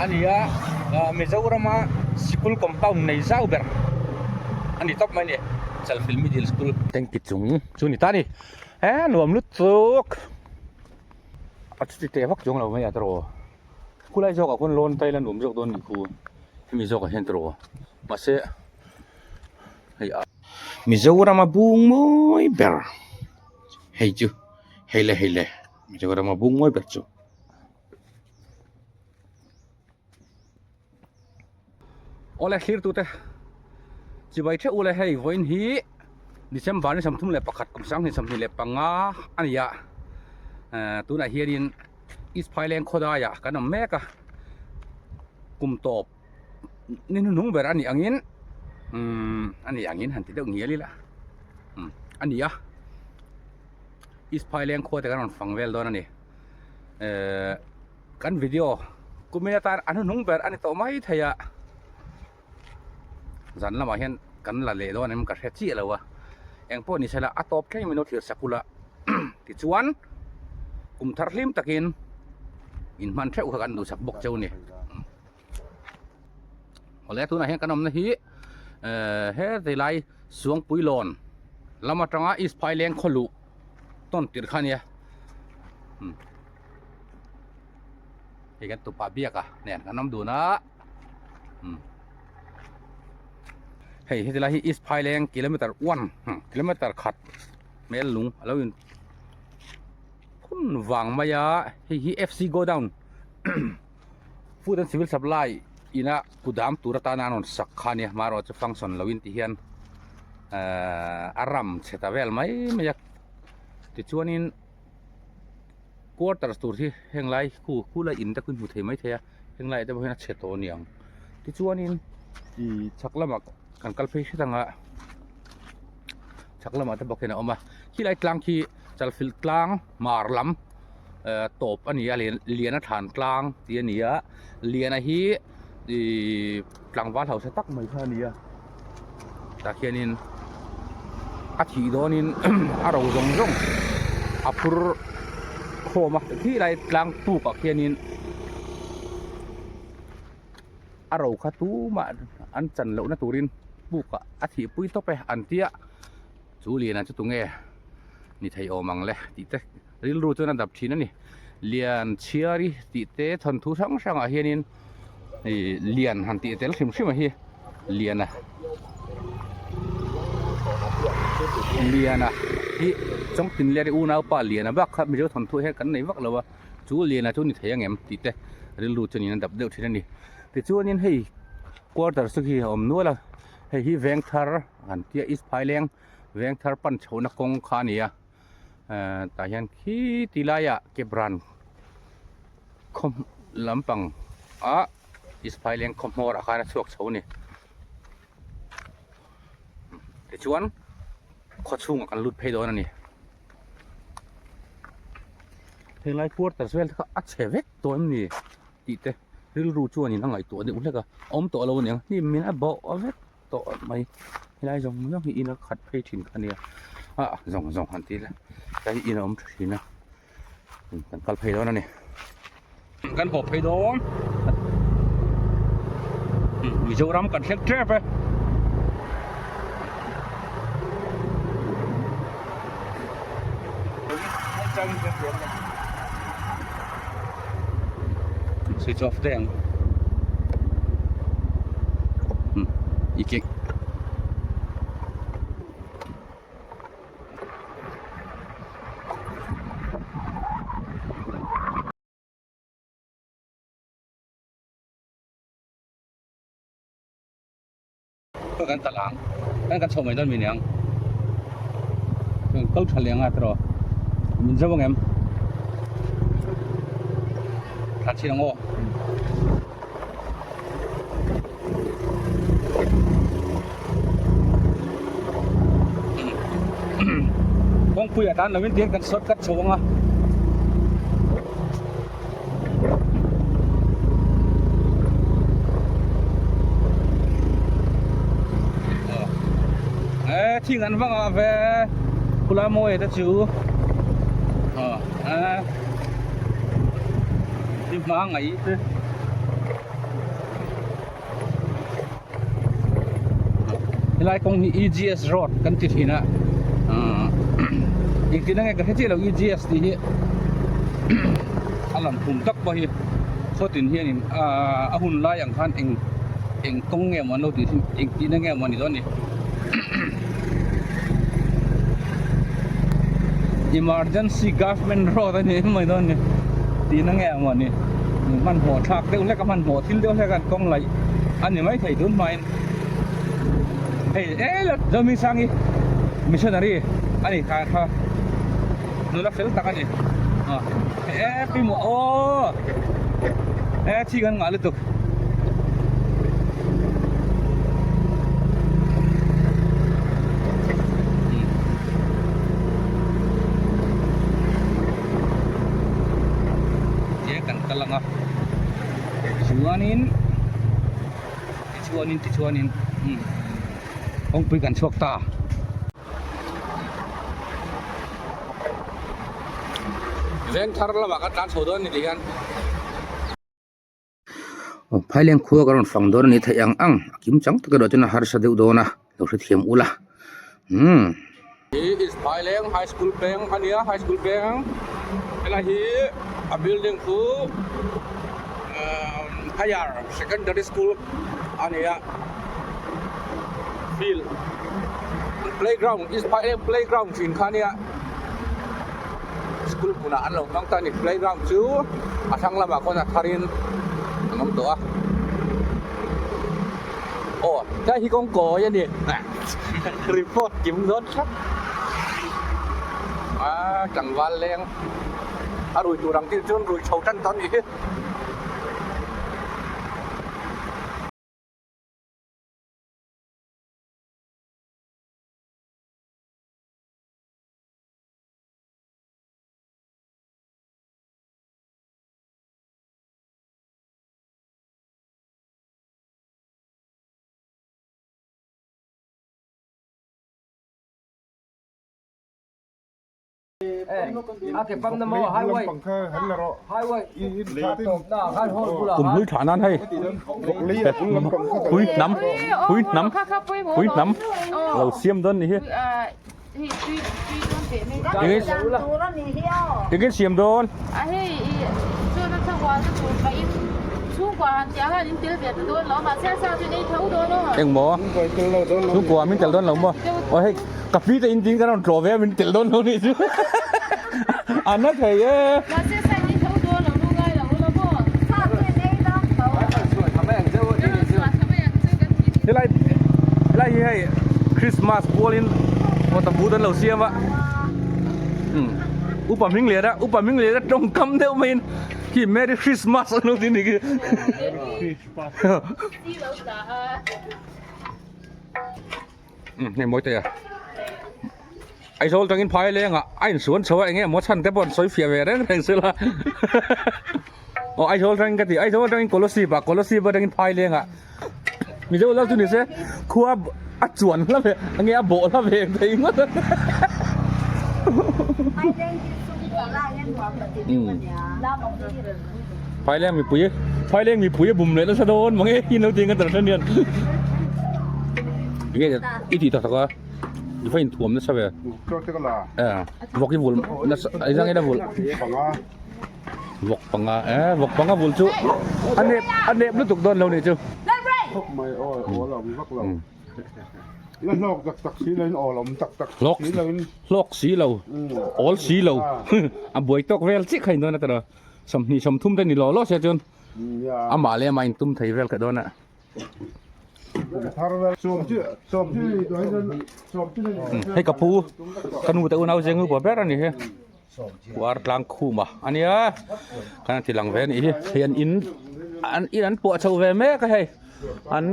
a ni a, Mizorama sikul compound nei zau ber a ni tawp mai a ni, Chalfilh Middle School. Tanki chung chu ni ta a ni, he nuam lutuk a chuti teh vak chuang lo mai a tawrh khulai zawkah khuan lawn tail a nuam zawk dawn a nih khu hemi zawkah hian tawrh mahse hei a. Mizorama bung mawi ber hei chu hei le hei le Mizorama bung mawi ber chu. Awle thlir tute chibai theuh ule hei vawiin hi December ni 31 kum 2025 a ni a tunah hianin East Phaileng khawdaiah kan awm mek a kum tawp ni hnuhnung ber a nih angin umm a nih angin han ti deuh ngial ila umm a ni a East Phaileng khua te kan rawn fang vel dawn a ni ehh kan video kumin atan a hnuhnung ber a ni tawh mai thei a zan lamah hian kan la leh dawn em ka hre chiah lo a engpawh ni sela a tawp thleng min lo thlir sak ula tichuan kum thar hlim takin inhman theuh kha kan duhsak bawk cheu a ni. Awle tunah hian kan awmna hi ehh he tilai Suangpui lawn lam atanga East Phaileng khaw luh tawn tirh kha a nia umm hei kan tupa biak a nen kan awm dun a umm hei heti lai hi East Phaileng kilometer one kilometer khat hmel lung a lo in phun vang mai a hei hi F C godown. Food and Civil Supply ina kudam tur atana an rawn sak kha ania hmarawh chu function loin ti hian ehh a ram chhe ta vel mai mai a tichuanin quarters tur hi heng lai khu khu lai in te khu hmu thei mai thei a heng laiah te pawh hian a chhe tawh a niang tichuanin ih chhak lamah kan kal phei hret ang a chhak lamah te bawk hian a awm a khilai tlang khi chalfilh tlang mar lam. Tawp a ni a Liana thlan tlang tih a ni a Liana hi ihh tlangval hausa tak mai kha a ni a tah khianin a thih dawnin a ro zawng zawng a phur khawm a khi lai tlang tuk ah khianin a ro kha tumah an chan lohna turin puk ah a thih pui tawp e an tia chu Liana chu tunge ni thei awm ang le tih te. Rilru chuan a dap thin a ni. Lian chhiari tih te thawnthu hrang hrangah hianin ih lian han tih tel hrim hrim a hi liana liana hi chawngtinlera unaupa liana bak kha mizo thawnthu ah hian kan nei vak lo a chu liana chu ni thei angem tih te rilru chuanin a dap deuh thin a ni. Tichuanin hei quarter chu khi a awm nual a hei hi vengthar an tia east phaileng vengthar pan chhohna kawng kha a ni a. Tah hian khi ti laiah kebran khaw lampang ah Isphai leng khaw hmawr ah khan a chhuak chho a ni tichuan khaw chhungah kan lut phei dawn a ni henglai quarters vel te kha a chhe vek tawh em ni tih te rilru chuanin a ngaihtuah deuh hlek a awm tawh lo aniang hnim min a bawh vek. Tawh mai helai zawng zawng hi in a khat phei thin kha ania ah zawng zawng han ti ila tlai in a awm tha thin a kan kal phei dawn a ni kan haw phei dawn Mizoram kan thleng tep e. Switch off daih ang hmm i kek Kan tla lang kan kan chho mai dawn mi niang kan kal tha leh anga tiraw min zo ang em thla chhin ang aw kawngpui ah tan lo in tihian kan short cut chho ang a. Ê thing an vang ah ve khulai mawi te chu a ti hma ngaih te. Helai kawng hi EGS road kan ti thin a engtin ange ka hre chiah lo EGS tih hi a lam tum tak pawh hi khawtin hianin a hun lai ang khan eng eng kawng nge maw an lo tih thin engtin ange maw ni dawn ni emergency government road a ni em mai dawn ni tih na nge maw ni hmanhmawh thlak deuh hlek a hmanhmawh thil deuh hlek a an kawng laih a ni maithei tun hmain. Hei e la Zohmingsangi missionary a ni kha kha nula fel tak a ni e pawimawh aw e thi kan ngah lutuk. Kan kal ang a chuanin. Tichuanin tichuanin umm kawngpui kan chhuak ta. Veng thar lamah kan tlan chho dawn ni tih hian. Aw phaileng khua ka rawn fang dawn a ni theih ang ang a kim chang tak erawh chuan a harsa deuh dawn a lo hrethiam ula umm. Hi is Phaileng High School peng a nia High School peng helai hi a building chu Higher Secondary School a ni a field playground is Phaileng playground thin kha a nia school hmunah an lo hmang ta a ni playground chu a thlang lamah khawn a tharin an awm tawh a. Aw helai hi kawng kawi a ni report kim dawn thlap a tlangval leng a rui tur ang tih chuan rui chho tan ta a nih hi. Kum hlui thlah nan hei hui hnam hui hnam hui hnam lo siam dawn ni hi Engin siam dawn? Engmaw? Chhungkua min tel dawn lo maw? Aw hei ka pi te in tin kan rawn tlawh ve a min tel dawn lo nih chu a na thei e. Helai helai hi hei Christmas pualin water boot an lo siam a upa hming lian a upa hming lian a tawngkam deuh maiin khi Merry Christmas an lo ti ni khi hei mawi te a Aizawl tangin phai leng ah a insuan chho a eng nge maw chhan te pawh an sawi fiah ve reng reng se la aw Aizawl tangin ka ti Aizawl tangin Kolasib ah Kolasib atangin phai leng ah Mizo lal chu ni se khua a chuan hla ve enge a bawh hla ve thei ngawt a Phai leng mipui phai leng mipui a bum leh nasa dawn mange in lo ti ang ka tar hian enge i tih tak tak a. I va inthuam nasa ve. Vawk i vul nasa ai zang in a vul. Vawk panga e vawk panga vul chu a nep a nep lutuk dawn lo nih chu. Khawp mai aw awl awm vak lo. La hlawk tak tak si lo in awl awm tak tak si lo in. Hlawk si lo awl si lo a buai tawk vel chiah kha in dawn a tiraw 20 30 te ni law law se chuan amah leh amah intum thei vel kha dawn a. Hei ka pu ka nu te unau zeng upa ber a ni hi puar tlang khum a ania kan ti lang ve a nih hi hei an in an in an puah chho ve mek a hei an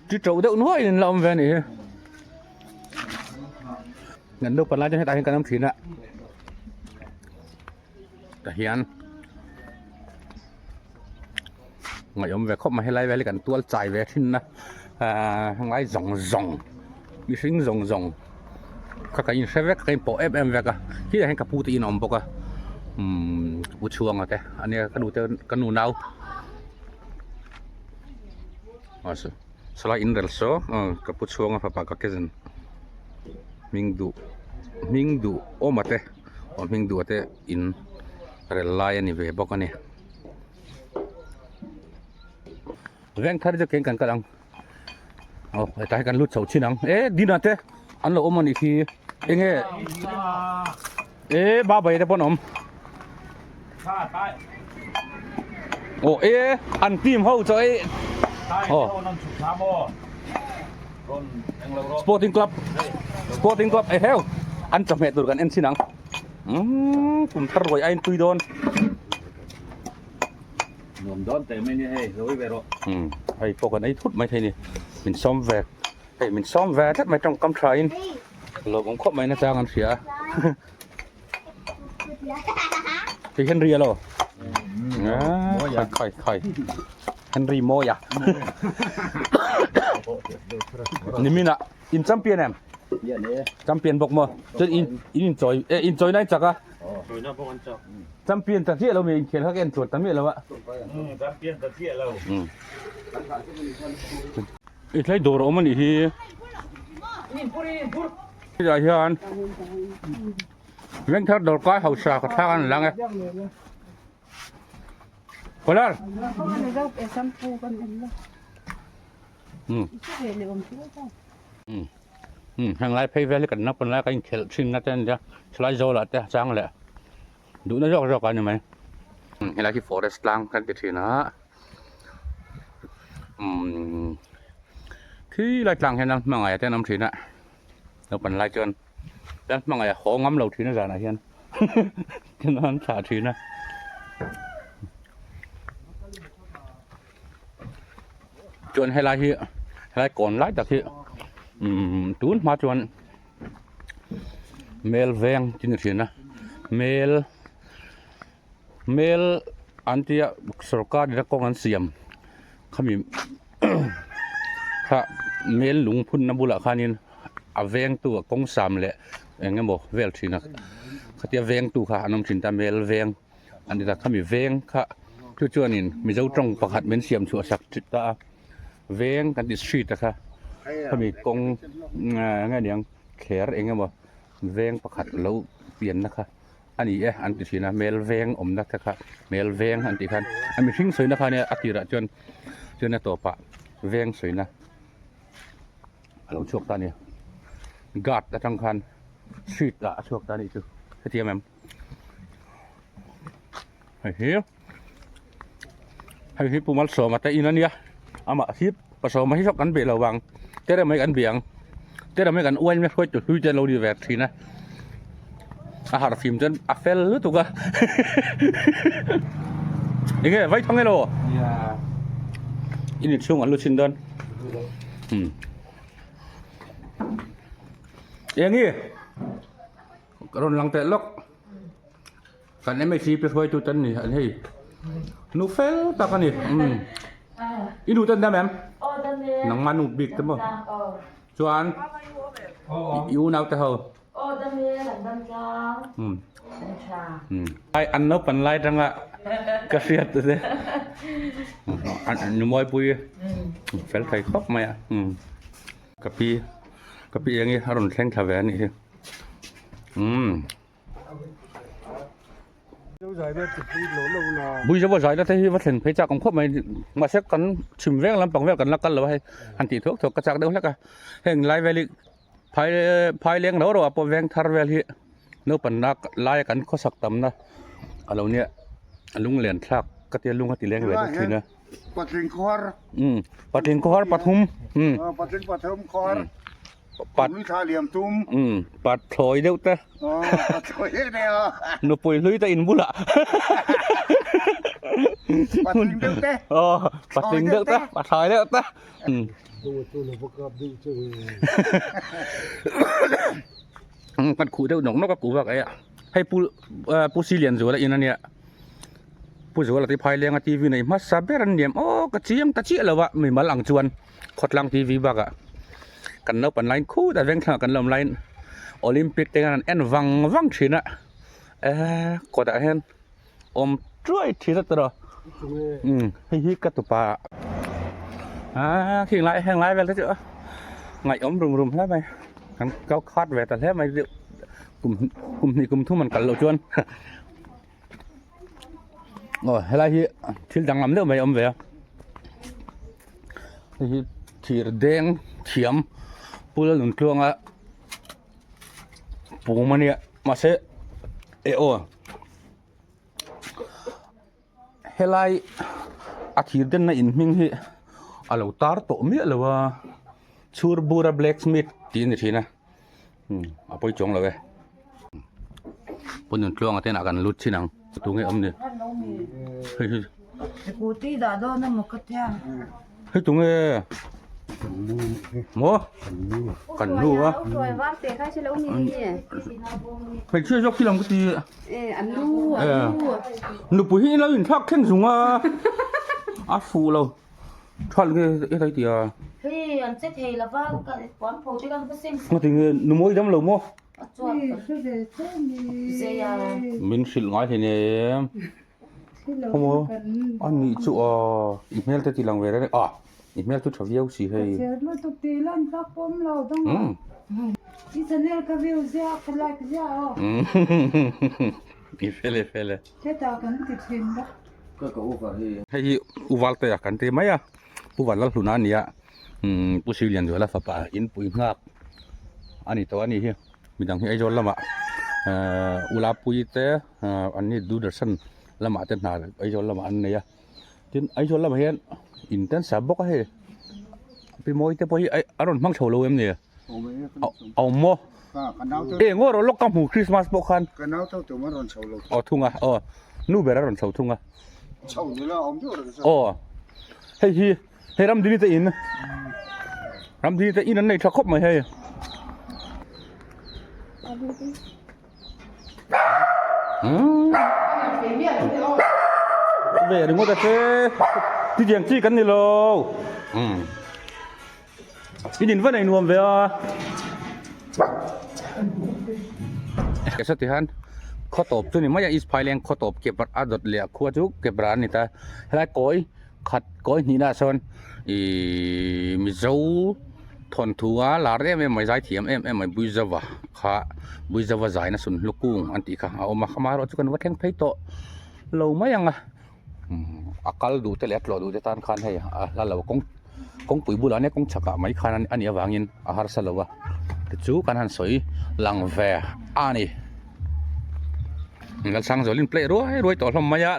ti to deuh nuai in la awm ve a nih hi kan naupan lai chuan hetah hian kan awm thin a tah hian. Ngaihawm ve khawp mai helai vel hi kan tual chai ve thin a ahh ngai zawng zawng mihring zawng zawng kha ka inhre vek ka inpawh em em vek a khilaiah hian ka pu te in a awm bawk a umm ka pu chhuanga te ania ka nu te ka nu nau Sawlai in rel saw aw ka pu chhuanga fapa ka cousin hming duh hming duh awm a te aw hming duh a te in rel lai a ni ve bawk a ni. Veng thar chu keng kan kal ang aw hetah hian kan lut chho chin ang e dinah te an lo awm a nih khi enge e babai te pawh an awm aw e an team ho chaw e aw sporting club sporting club e heu an chawhmeh tur kan en chin ang umm kum thar ruai a intui dawn. Nuam dawn teh mai nia hei, lo ei ve rawh. Umm hei pawh kan ei thut mai thei ni, min sawm ve hei min sawm ve tlat mai tawngkam tha in lawmawm khawp mai nachang an hria a hei Henry alo khai khai khai Henry Mawia nimin ah in champion em champion bawk maw chuan in in inchawi eh inchawi na in chak a champion ta chiah lo mi inkhel kha ka en tluan ta miah lo a champion ta chiah lo i thlai dawr a awm a nih hi hetah hian Vengthar dawrkai hausa ka thlak an lang e Kolar umm heng lai phei vel hi kan naupang lai kan inkhelh thin na te a nia thalai zawl ah te a chang leh duhna zawk zawk a ni mai helai hi forest tlang kan ti thin a umm khi lai tlang hian a hmangaih te an awm thin a naupang lai chuan chuan hmangaih a haw ngam lo thin a zanah hian chuan an thlah thin a. Chuan helai hi helai kawn lai tak hi umm tun hma chuan mel veng tih a ni thin a mel mel an tia sorkar in a kawng an siam khami kha mel lung phunna bulah khanin a vengtu a kawng sam leh eng emaw vel thin a khatia vengtu kha an awm thin ta mel veng. An ti ta khami veng kha chu chuanin Mizo tawng pakhat min siam chhuah sak ṭhit ta a, veng kan ti street a kha khami kawng eng nge niang thler eng emaw veng pakhat lo pianna kha a ni e an ti thin a mel veng awmna te kha mel veng an tih khan a mihring sawina kha nia a tirah chuan chuan a tawpah veng sawina a lo chhuak ta a ni guard atang khan street ah a chhuak ta a nih chu hetiang em. Hei hi hei hi Pu Malsawma te in ania amah hi Pasawma hi kan beh lo vang te rem mai kan bih ang te rem mai kan uain mai hruai tu hlui te an lo ni ve thin a a harh fim chuan a fel lutuk a enge vai thang elaw in inchhung an lu chhin dawn umm eng nge. Ka rawn lang teh lawk. Kan MHP hruaitu te an ni an hei. Nu fel tak a ni. Umm. I nu te an dam em? Nangmah nu bik te maw? Chuan i unau te ho? Umm. Ai an naupan lai atanga ka hriat te. Nu Mawipui fel thei khawp mai a. Umm. Ka pi ka pi eng hi a rawn thleng thla ve a nih hi umm Buizova zai na te hi va thlen phei chak awm khawp mai mahse kan chhim veng lampang vel kan la kal lo a hei han tih thuak thuak ka chak deuh hlek a heng lai vel hi phai phai leng rau rau ah pawh veng thar vel hi naupan laia kan khawsak tamna a lo nia lunglen thlak ka tia lung a ti leng ve deuh thin a. Patling khawhar. Umm patling khawhar pathum. Umm. Patling pathum khawhar. Pat. Hlui thla liam tum. Umm pat thlawi deuh te. Aw pat thlawi deuh te aw. Nupui hlui te in bulah. Patling deuh te. Aw patling deuh te pat thlawi deuh te. Umm. Umm kan khuh deuh nawk nawk a kuh vak ai a. Hei pu pu Silianzuala in ania. Pu Zuala te phai lenga TV nei hmasa ber an niam aw ka chiang ta chiah lo a mimal ang chuan khawtlang TV bakah kan naupang line khut a veng thlangah kan la awm laiin Olympic te khan an en vang vang thin a eee kawtah hian awm chuai thin a tawrh a umm hei hi ka tupa. A khing lai heng lai vel te chu ngaihawm rum rum hle mai kan kau khat ve ta hle mai deuh kum kum hnih kum thum an kal loh chuan aw helai hi thil danglam deuh mai a awm ve a hei hi thir deng thiam pu Lalnuntluanga pum a nia mahse eh aw. Helai a thir denna in hming hi a lo tar tawh miah lo a Chhurbura blacksmith tih a ni thin a a pawi chuang lo e pawn nuntluanga te inah kan lut chin ang tunge awm ni hei hi hei tunge maw kan nu a hmeichhia zawk khi lam ka ti. Nupui hi ilo inthlak thleng zung a a fuh lo tha nge helai tia Hei an che thei lova ka puan pho te kan va seng Ngati nge numawi dam lo maw a chuak zeia min hrilh ngai hle nen khaw a nih chu a i hmel te ti lang ve reng a i hmel chu tha viau si hei umm. I channel ka view ziah ka like ziah aw. I fel e fel e. Hetah kan ti thin bawk. Hei hi U Valtea kan ti mai a, Pu Vanlalhluna a ni a, umm Pu Silianzuala fapa inpui nghak a ni tawh a ni hi, midang hi Aizawl lamah ehh U Lapuii te an ni Doordarshan lamah te hna Aizawl lamah an nei a, tin Aizawl lamah hian in te an sa bawk a hei, Pi Mawii te pawh hi a rawn hmang chho lo em ni? A awm maw? E ngaw rawh lawk ka hmu Christmas pawh khan. Ka nau tho tum a rawn chho lo. Aw thung a aw nu ber a rawn chho thung a. Chho ni la awm deuh reng sa. Aw hei hi hei Ramdini te in Ramdini te in an nei tha khawp mai hei. Ve ringawt a che tidiang chi kan ni lo. In in va nei nuam ve a. Ke sawti han khaw tawp chu ni mai a East Phaileng khaw tawp ke a dawt leh a khua chu kepra a ni ta helai kawi khat kawi hnihna ah sawn ihh Mizo thawnthu a lar em em mai zai thiam em em mai Buizova kha Buizova zaina sunhlu kung an tih kha a awm a amaherawh chu kan va thleng phei tawh lo mai ang a. A kal duh te leh a tlawh duh te tan khan hei a hla lo kawng kawngpui bulah nia kawng chhakah mai khan a nih avangin a harsa lo a tichu kan han sawi lang ve a ni Lalsangzualin play ruai ruai tawh hlawm mai a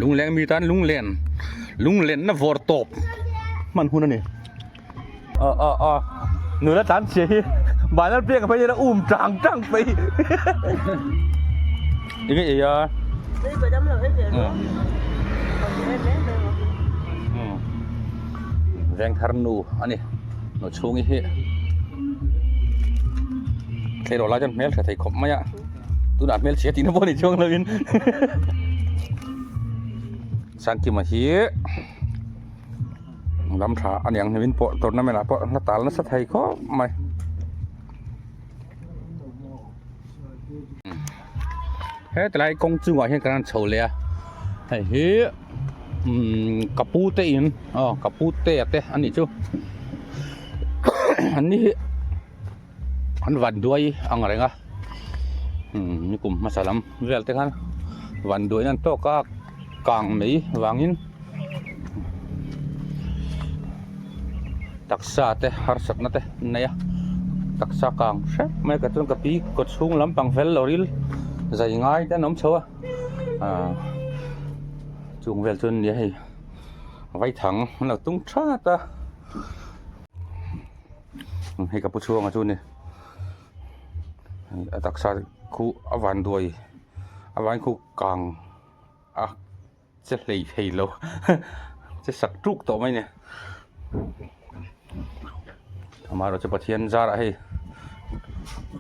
lungleng mi tan lunglen lunglenna vawr tawp hman hun a ni. Aw aw aw nula tlan chhia hi banal piak phei hian a um tang tang phei enge ei a veng thar nu ani nu chhungi hi tleirawl lai chuan hmel tha thei khawp mai a tunah hmel chhia tihna pawh ni chuang lovin Sangkima hi. Lam tha a niang hnuin pawh tournament ah pawh hla tal nasa thei khawp mai. Hetlai kawng chungah hian kan han chho leh a hei hi umm ka pu te in aw ka pu te a te a nih chu an ni hi an van duai ang reng a umm nikum hmasa lam vel te khan van duaina an tawk a kang mai vangin taksa te harsatna te an nei a taksa kang hrep mai ka chuan ka pi kaw chhung lampang fel lo ril zai ngai te an awm chho a ahh chung vel chu an nia hei vaithang an lo tung that a. Hei ka pu chhuanga chu ni a taksa khu a van duai a vai khu kang a che hlei thei lo che sak tuk tawh mai ni amaherawhchu Pathian zarah hei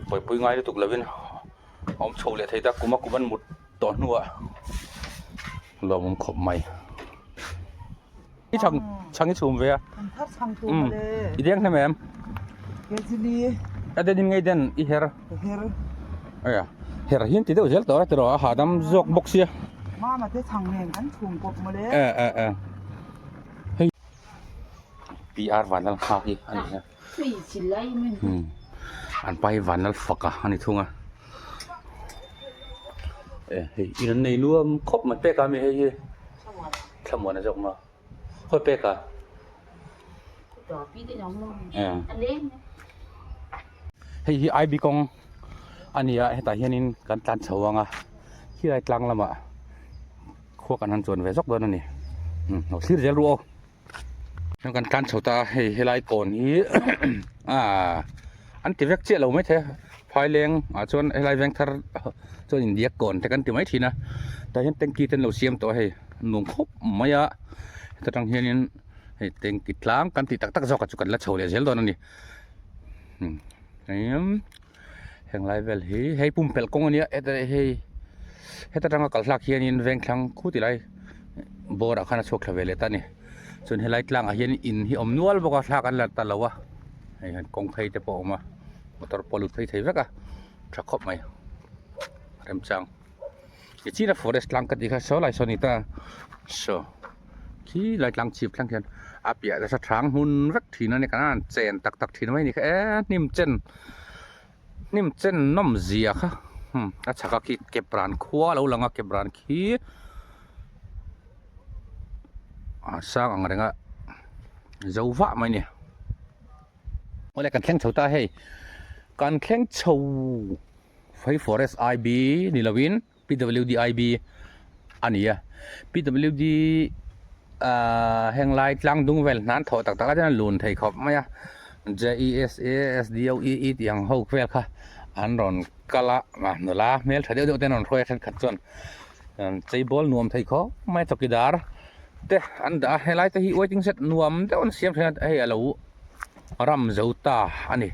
buaipui ngai lutuk lovin a awm chho leh thei ta kum a kum an mut tawh hnuah lawmawm khawp mai. I chhang chhang i chhum ve a. Kan thar chhang tur mawle. I deng hlem em? Kejili. A den in ngei den i her. Ka her. Aya. Her hian ti deuh zel tawh a tiraw a hahdam zawk bawk sia. Mama te chhang nen kan chhum kawp mawle. E e e. Hei. PR Vanlal nghak hi a ni a an pa hi Vanlal faka a ni thung a e hei in an nei nuam khawp mai pek a mi hei hi thlamuan a zawk maw khawi pek a hei hi I B kawng a ni a hetah hianin kan tlan chho ang a khilai tlang lamah khua kan han chuan ve zawk dawn a ni lo thlir zel ru aw. Heng kan tlan chho ta a hei helai kawn hi ah an ti vek chiah lo maithei a phaileng ah chuan helai veng thar chuan india kawn te kan ti mai thin a tah hian tanky te an lo siam tawh a hei nuam khawp mai a heta tang hianin hei tanky tlang kan tih tak tak zawk ah chu kan la chho leh zel dawn a ni heng lai vel hi hei pumpelh kawng a nia heta hei heta tanga kal hlak hianin vengthlang khu ti lai bawr ah khan a chhuak thla ve leh ta a ni chuan helai tlang ah hian in hi awm nual bawk a thlak an la ta lo a hei hian kawng phei te pawh a awm a motor pawh a lut phei thei vek a tha khawp mai remchang tichina forest tlang ka tih kha saw lai saw a ni ta saw. Khi lai tlang chhip thleng khian a piah nasa thang hmun vek thin a ni kan han chen tak tak thin mai a ni kha e hnim chen hnim chen nawm zia kha hmm a chhak a khi kepran khua a lo lang a kepran khi a sang ang reng a zo vah mai a ni awle kan thleng chho ta hei kan thleng chho hei forest I_B ni lovin. PWDIB a ni a PWD ahh heng lai tlang dung vel hnan thawh tak tak a chuan a lun thei khawp mai a JESA SDOEE tih ang ho vel kha an rawn kal a ah nula hmel tha deuh deuh te an rawn hruai a thenkhat chuan chei bawl nuam thei khawp mai a chawkidar te an dah a helai te hi waiting shed nuam deuh an siam thin a hei a lo ram zo ta a ni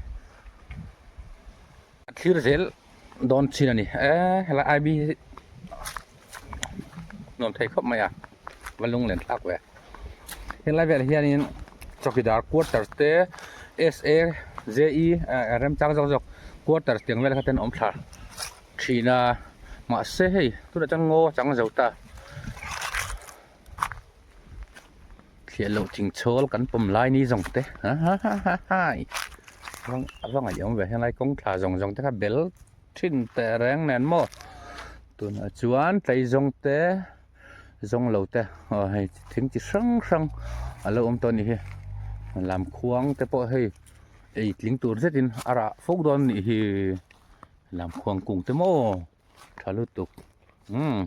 a thlir zel. Dawn chin a ni e helai I B hi nuam thei khawp mai a va lunglen thlak ve helai velah hianin chawkidar quarter te S A J E remchang zawk zawk quarter tiang vel kha ten awm thla thin a mahse hei tunah chuan ngaw a chang zo ta thliah loh thing chhawl kan pawm lai ni zawng te ha ha ha ha hai a va ngaihawm ve helai kawng thla zawng zawng te kha bel thin teh reng nen maw tunah chuan tlei zawng te zawng lo te aw hei thing chi hrang hrang a lo awm tawh a nih hi lam khuang te pawh hei ei tling tur zetin a rah fuk dawn a nih hi lam khuang kung te maw. Tha lutuk umm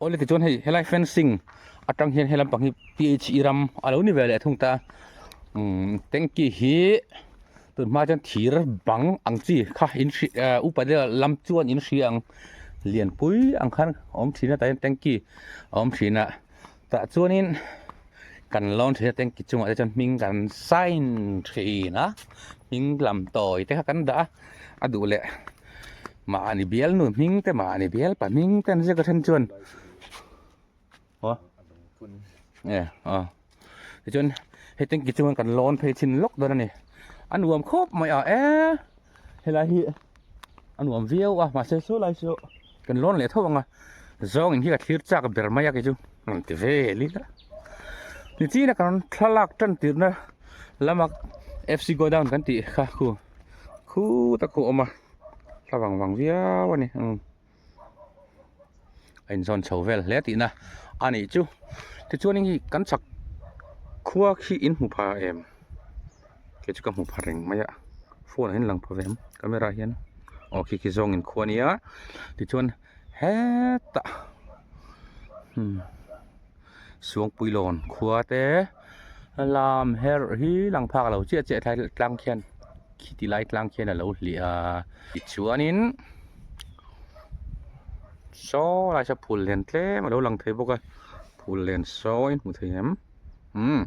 awle tichuan hei helai fencing atang hian he lampang hi P H E ram a lo ni ve leh thung ta umm tanky hi tun hma chuan thir bang ang chi kha in hri ah upa deuh lam chuan in hria ang lianpui ang khan a awm thin a tah hian tanky a awm thin a tah chuanin kan lawn thin a tanky chungah te chuan hming kan sign thin a hming lam tawi te kha kan dah a a duh leh. Mahni bial nu hming te mahni bial pa hming te an ziak a then chuan aw e aw tichuan hetiang ki chuan kan lawn phei chhin lawk dawn a ni a nuam khawp mai a e helai hi a nuam viau a mahse saw lai chu kan lawn leh tho ang a zawng in hi ka thlir chak ber mai a kei chu rawn ti vel ila nichina kan thlalak tan tirna lama F C go down kan tih kha khu. Khu tak khu a awm a hla vang vang viau a ni umm a inzawn chho vel hle tihna a nih chu tichuan hei kan chak khua khi in hmu pha em kei chu ka hmu pha reng mai a phone ah hian lang pha ve em camera ah hian aw khi khi zawng in khua a nia tichuan hetah umm Suangpuilawn khua te lam herh hi lang phak lo chiah chiah thlai tlang khian khiti lai tlang khian a lo hliah a tichuanin saw lai saw phul lian tlem a lo lang thei bawk a phul lian saw in hmu thei em umm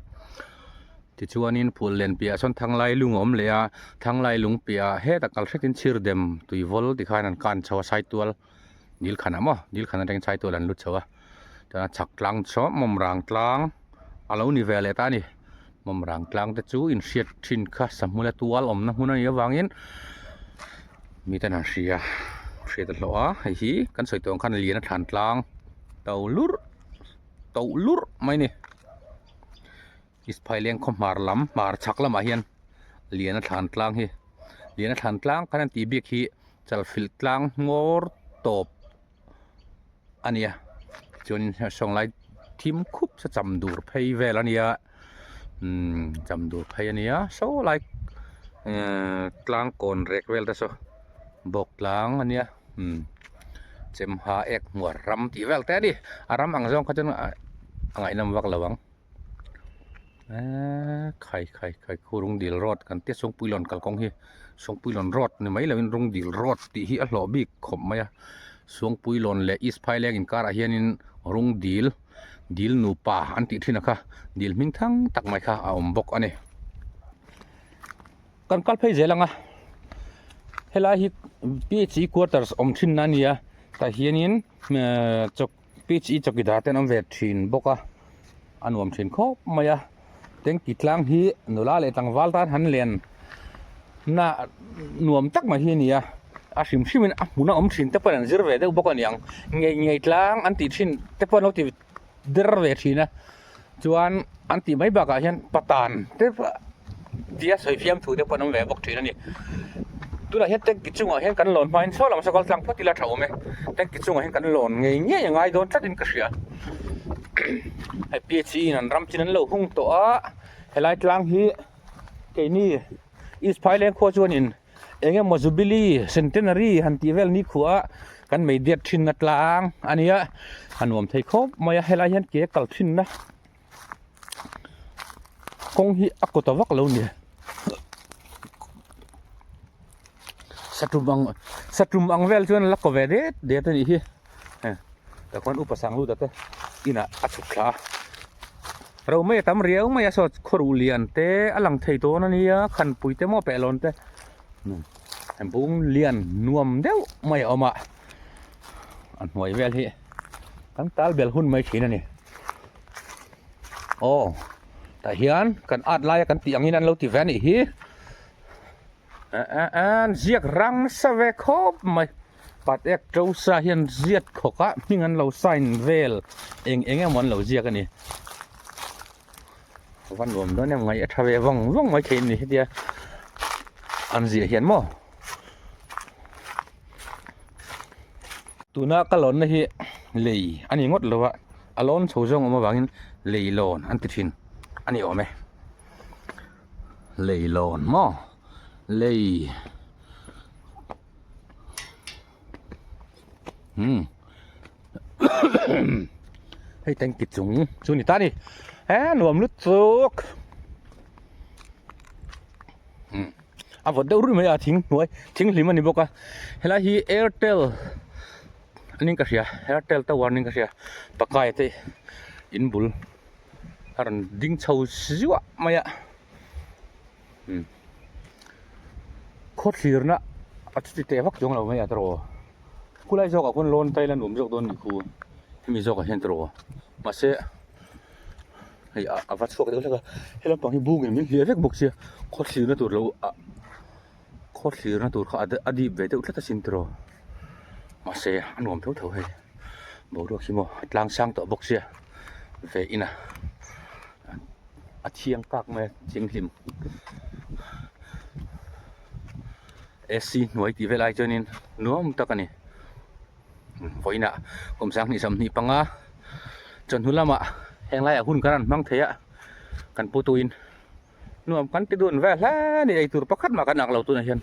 tichuanin phul lian piahah sawn thanglai lung a awm leh a thanglai lung piahah hetah kal hretin chhirdem tuivawl tikhan an kan chho a saitual. Dil khanah maw dil khan atangin chai tual an lut chho a chuan a chhak tlang saw mawmrang tlang a lo ni ve leh ta a ni mawmrang tlang te chu inhriat thin kha sahmula tual awmna hmun a nih avangin miten an hria hriat a hlawh a hei hi kan sawi tawh ang khan lian a thlan tlang to lurh to lurh mai a ni. Isphai leng khaw hmar lam hmar chhak lamah hian lian a thlan tlang hi lian a thlan tlang khan an tih bik hi chalfilh tlang hmawr tawp a nia chuanin sawnglai thim khup sa cham dur phei vel a nia umm cham dur phei a nia saw lai ehh tlang kawn rek vel te saw bawk tlang a nia umm chem ha ek hmuar ram tih vel te a ni a ram ang zawng kha chuan a ngaihnawm vak lo ang. Eee khai khai khai khu rung dil road kan tia Sawngpuilawn kalkawng hi Sawngpuilawn road ni mai lovin rung dil road tih hi a hlawh bik khawp mai a Sawngpuilawn leh East Phaileng inkarah hianin rung dil dil nupa an tih thin a kha dil hming thang tak mai kha a awm bawk a ni. Kan kal phei zel ang a helai hi P_H_E quarters awm thin na a ni a tah hianin ehh chawk Pitch i chawkidar te an awm ve thin bawk a a nuam thin khawp mai a tanky tlang hi nula leh tlangval tan han len na nuam tak mai hi a ni a a hrim hrim in a hmun a awm thin te pawh an zir ve deuh bawk a niang ngei ngei tlang an tih thin te pawh an lo ti der ve thin a chuan an tih mai bakah hian patan te pawh tia sawi fiam thu te pawh an awm ve bawk thin a ni tunah hian tanky chungah hian kan lawn hmain saw lam saw kal tlang phawt ila tha awm e tanky chungah hian kan lawn ngei ngei a ngai dawn tlatin ka hria hei P_H_E in an ram chin an lo hung tawh a helai tlang hi keini East Phaileng khua chuanin eng emaw Jubilee Centenary han tih vel ni khuah kan mei diat thinna tlang a nia a nuam thei khawp mai a helai hian ke kal thinna kawng hi a kawt a vak lo ni satum ang satum ang vel chuan la kaw ve det det a nih hi tah khuan upa sang lut a te inah a chhuk thla a ro mai a tam riau mai a saw khawruh lian te a lang thei dawn a nia khanpui te maw pehlawn te bung lian nuam deuh mai a awm a a hnuai vel hi kan tal bel hun mai thin a ni aw tah hian kan at laia kan tih angin an lo ti ve a nih hi an ziak rang nasa ve khawp mai pat ek to sa hian ziat khawk a hming an lo sign vel eng eng emaw an lo ziak a ni a va nuam dawn em ngaih a tha ve vawng vawng mai thei a ni hetia an ziah hian maw tuna ka lawnna hi lei a ni ngawt lo a a lawn chho zawng awm avangin lei lawn an ti thin a ni awm e lei lawn maw lei umm hei tanki chung chu ni ta ni he nuam lutuk umm a vawt deuh ruih mai a thing hnuai thing hlim a ni bawk a helai hi airtel anin ka hria airtel tower anin ka hria pakai te in bul a rawn ding chho zuah mai a umm khaw thlirna a chuti teh vak chuang lo mai a tawrh aw khulai zawkah khuan lawn tail a nuam zawk dawn a nih khu hemi zawkah hian tawrh aw mahse hei a va chhuak deuh hlek a he lampang hi bungin min hliah vek bawk sia khaw thlirna tur lo ah khaw thlirna tur kha a dip ve deuh tlat asin tawrh aw mahse a nuam tho tho hei boruak hi maw a tlang sang tawh bawk sia ve in a. A thiang kak mai a thinghlim AC hnuai tih vel ai chuanin nuam tak a ni vawiinah kum sanghnih sawmhnih panga chawhnu lamah heng laiah hun kan rawn hmang thei a kan pu tuin nuam kan ti dun vel hle a ni eitur pakhat mah kan ak lo tunah hian.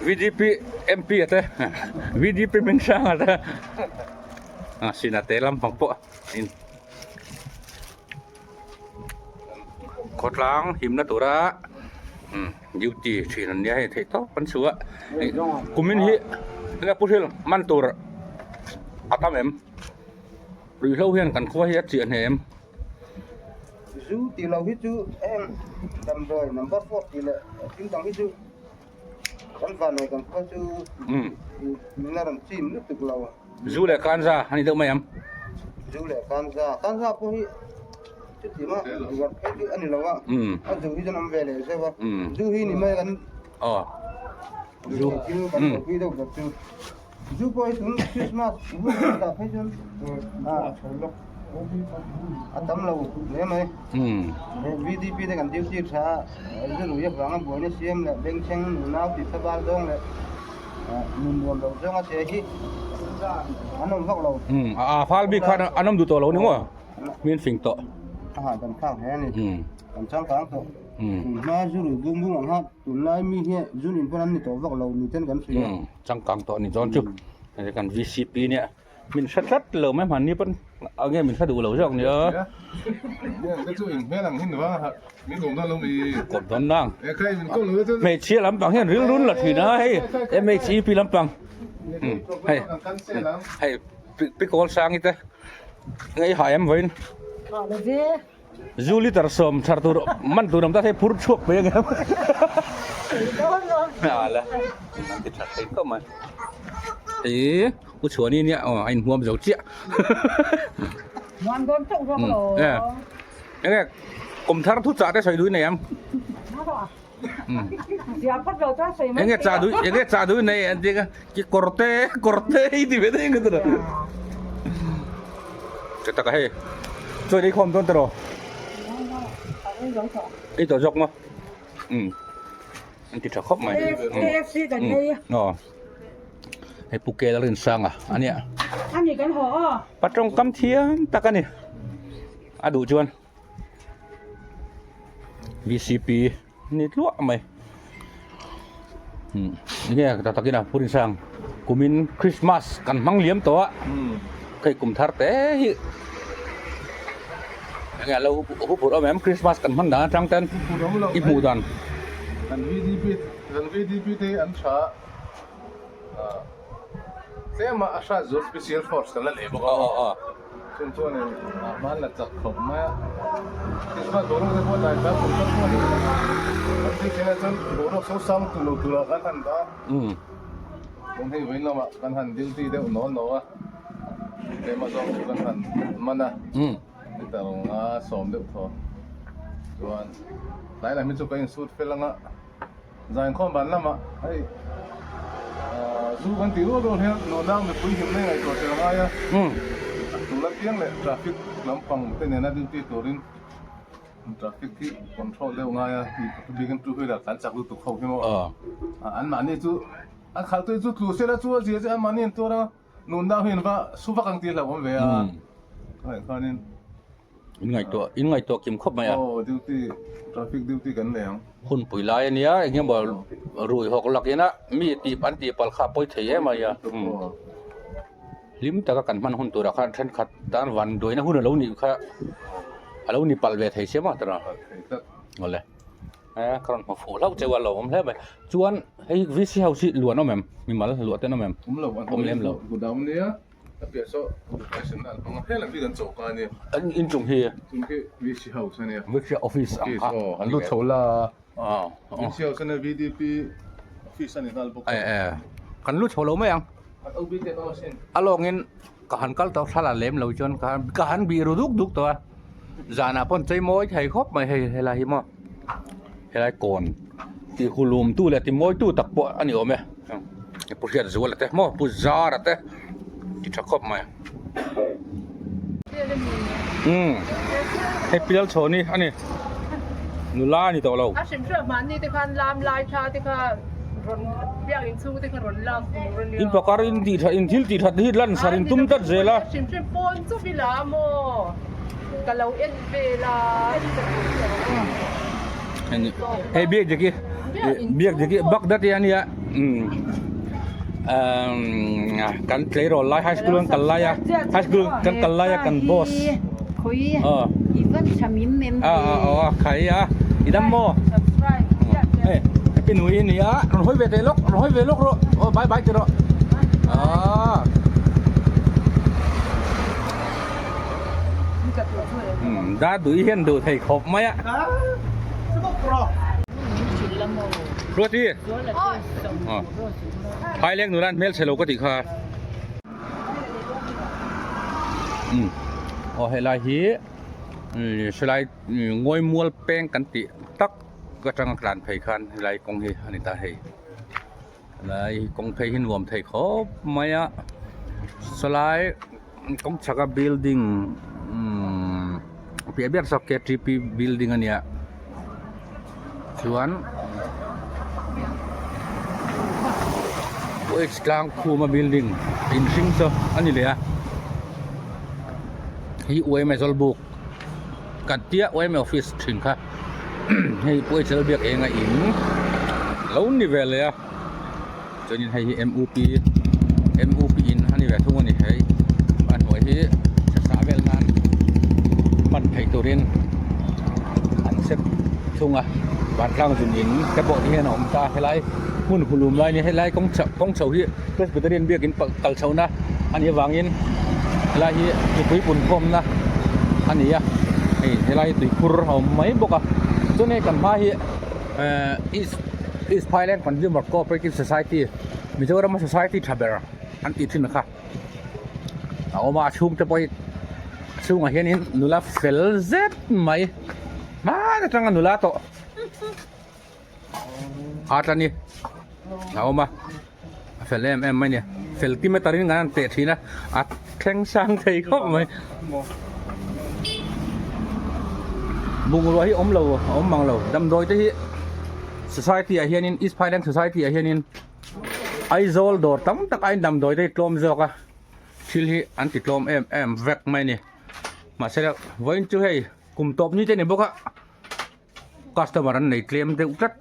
VDP MP a te VDP min hrang a te a sina te lampang pawh in khawtlang himna tura um duty thin an nia hei theih tawp an chhuah a kumin hi enge pu hril man tur a tam em ruihhlo hian kan khua hi a chiah hneh em. Zu tih loh hi chu heng damdawi number four tih leh thil dang hi chu kan vanneih kan khua chu min la rawn chim lutuk lo. Zu leh kanza a ni deuh mai ang. Zu leh kanza, kanza pawh hi chuti mah uar phei chu a ni lo a, a zu hi chuan awm ve leh zeuh a, zu hi ni mai kan zu thil kan buaipui deuh ber chu. Zu pawh hi tun Christmas hun dah phei chuan a tam lo hle mai. VDP te kan duty tha a, zu lui avanga buaina siam leh bengchheng nunau tih thlabal zawng leh nun nuam lo zawnga che hi an awm vak lo. A fal bik khan an awm duh tawh lo ni maw? Min fing tawh. A hahdam thlak hle a ni. Kan changkang tawh. Tunhma zu lui bung bung ang kha tunlai mi hi zu nin pawn an ni tawh vak lo ni ten kan hria. Changkang tawh ni dawn chu. Kan VCP nia min hre tlat lo mai hmanni pawn enge min hre duh lo zawk nia. Kawp dawn nang. Hmeichhia lampang hian rilrun la thin a hei MHEP lampang. Hei hei pi kawl sangi te ngei hai em vawiin. Zu liter sawm thar tur man tur awm ta thei phur chhuak mai ang em. Ala ti tha thei khawp mai. Ih u chhuani nia aw a inhmuam zo chiah. Muan dawn chauh zawk lo. Enge kum thar thu chah te sawi dui nei ang. Enge chah dui enge chah dui nei an ti ka ki kawr te kawr te hi ti ve daih ang ka ti lo. Che taka hei chawi lei khawm dawn tiraw ei tawh zawk maw umm an ti tha khawp mai aw hei pu kel a rin sang a ania patawngkam thiam tak a ni a duh chuan. VCP ni tluah mai enge tak takin a phur insang kumin Christmas kan hmang liam tawh a hei kum thar te hi enge alo hu phurh awm em Christmas kan hman dan atang ten i hmuh dan kan VDP kan VDP te an tha tlema a hrat zual special force kan la nei bawk a. Chung chuanin hman la chak khawp mai a, Christmas boruak te pawh dai tlak kum tak pawh a ni a, kan thil thlengah chuan boruak so sang tur lo turah kan han dah a, tun hei vawiin lamah kan han duty deuh naw naw a, tlema zawng chu kan han man a, litre nga sawm deuh thaw chuan tlai lam hi chu ka insut fel ang a. Zainkhawm ban lamah hei zu kan tih rual rual hian nunau mipui himna ngaihtuah tel a ngai a, a tul apiang leh traffic lampang te nena duty turin traffic hi control deuh ngai a, bikin two wheeler kan chak lutuk ho hi maw anmahni chu an khalh tu chu tlu sela chu a zia chu anmahni an tuar a, nunau hi an va su vak ang tih a hlauhawm ve a, khanin. In ngaihtuah in ngaihtuah kim khawp mai a. Aw duty traffic duty kan nei ang. Hun pui lai a nia eng emaw rui hawk lak ina mi tih an tih palh kha a pawi thei em mai a. Hlim taka kan hman hun turah khan thenkhat tan van duaina hun a lo nih kha a lo ni palh ve thei sia maw tawrh a. Awle e ka rawn hmu fuh hlauh cheu a lo awm hle mai. Chuan hei VC house hi luan awm em mimal luah ten awm em? Awm lo awm lem lo. Godown nia. A piah saw education an hmang a hel ang hi kan chawhka a nia. An inchung hi. Chung hi VC house a nia. VC office ang kha. Office aw an lut chho la a. VC house a nia VDP office a ni nghal bawk a. E e kan lut chho lo mai ang. An OB te an awm asin. A lawngin ka han kal tawh thla la lem lo chuan ka ka han bih ru duk duk tawh a. Zanah pawh an chei mawi thei khawp mai hei helai hi maw. Helai kawn tih hulum tu leh ti mawi tu tak pawh a ni awm e. Pu Hriatzuala te maw Pu Zara te ti tha khawp mai. Umm hei pial chhawn hi a ni nula a ni tawh lo. A hrim hrim mahni te khan lam lai tha te kha rawn biak inchhung te kha rawn lak tur a nia. In pakar in tih that in thil tih that hi lan sar in tum tlat zel a. A hrim hrim pawn chu ila maw ka lo en vel a. Hei biak dik hi biak dik hi Baghdad hi a nia kan tleirawl lai high school kan kal lai a high school kan kal lai a kan boss a a khai a i dam maw hei happy new year nia rawn hawi ve teh lawk rawn hawi ve lawk rawh aw bye bye ti rawh ah Da dui hian duh thei khawp mai a. Ruati. Phaileng nula an hmel chhe lo ka tih kha. Aw helai hi helai ngawi mual peng kan tih tak atanga tlan phei khan helai kawng hi a ni ta hei. Lai kawng phei hi nuam thei khawp mai a sawlai kawng chhak a building umm piah ber saw K T P building a nia chuan H tlang khum a building in hring chu a ni leh a hei U M Zawlbuk kan tia U M office thin kha hei Pu H Lalbiak eng a in lo ni ve leh a chuanin hei hi M U P M U P in a ni ve thung a ni hei a hnuai hi thasa vel nan hman theih turin an set thung a vantlang zun in te pawh ti hian a awm ta helai hmun hulum lai a nia helai kawng chho kawng chho hi Presbyterian biakin kal chho na a nih avangin helai hi mipui pun khawm na a ni a hei helai hi tuikhur a awm mai bawk a chuan hei kan hma hi ehh east east Phailand Consumer Cooperative Society Mizoram a society tha ber an tih thin kha a awm a a chhung te pawh hi a chhungah hianin nula fel zet mai hman atanga nula tawh a tla ni a awm a a fel em em mai a ni fel kim a tarin kan han teh thin a a thleng sang thei khawp mai bungrua hi awm lo a awm mang lo damdawi te hi society ah hianin east phailand society ah hianin Aizawl dawr tam tak aiin damdawi te hi tlawm zawk a thil hi an ti tlawm em em vek mai a ni mahse vawiin chu hei kum tawp ni te a ni bawk a. Customer an nei tlem deuh tlat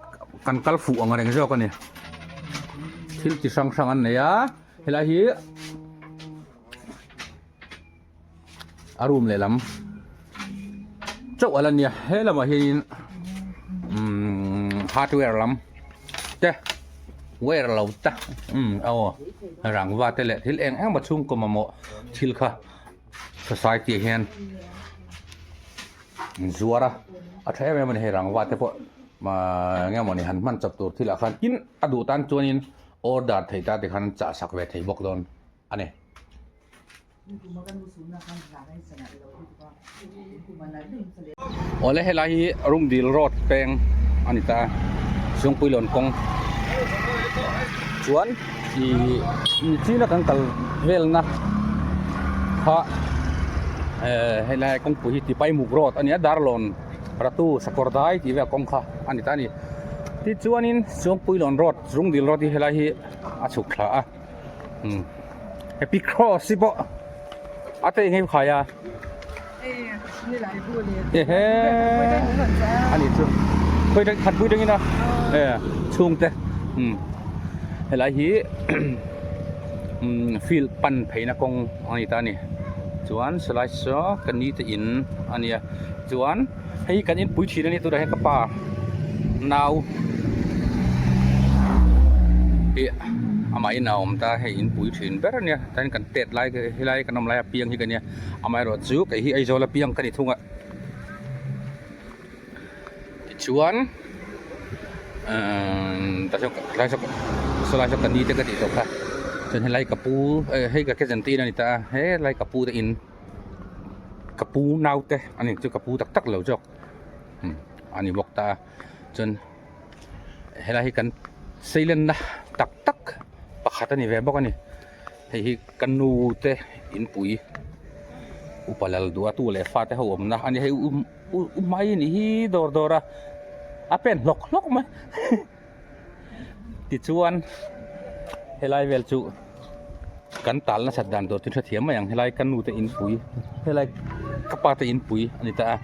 kan kal fuh ang reng zawk a ni thil chi hrang hrang an nei a helai hi a room lehlam chauh ala nia he lamah hianin umm hardware lam te wire lo te umm aw rangva te leh thil eng eng emaw chhungkaw mamawh thil kha society ah hian. An zuar a a tha em em a ni hei rangva te pawh ahh eng emaw ni han hman chawp tur thil ah khan tin a duh tan chuanin order thei ta tikhan an chah sak ve thei bawk dawn a ni. Awle helai hi Rungdil road peng a ni ta a Chhungpuilawn kawng chuan ih nichina kan kal velna kha eh helai kawngpui hi Tipaimuk road a ni a Darlawn Ratu Sakawr dai tih vel kawng kha a ni ta a ni tichuanin Chhungpuilawn road Rungdil road hi helai hi a chhuk thla a umm happy cross hi pawh a te eng khai a ehe a ni chu khawi dang khat pui dangin a e chhungte umm helai hi umm field pan pheina kawng a ni ta a ni chuan sawlai saw ka ni te in a nia chuan hei kan inpui thin a ni tunah hian ka pa nau hi amah in a awm ta hei inpui thin ber a nia chuan kan tet lai helai kan awm lai a piang hi ka nia amaherawh chu kei hi Aizawl a piang ka ni thung a tichuan umm tah sawn sawlai saw ka ni te ka tih tawh kha chuan helai ka pu hei ka cousin te in a ni ta a helai ka pu te in. Ka pu naute a ni chu ka pu tak tak lo zawk a ni bawk ta a chuan helai hi kan seilenna tak tak pakhat a ni ve bawk a ni hei hi ka nu te inpui upa lal duh a tu leh fate ho awmna a ni hei u u mai a nih hi dawr dawr a a pen hlawk hlawk mai. Tichuan helai vel chu kan tal nasat dan tur chu hrethiam mai ang helai ka nu te inpui helai ka pa te inpui a ni ta a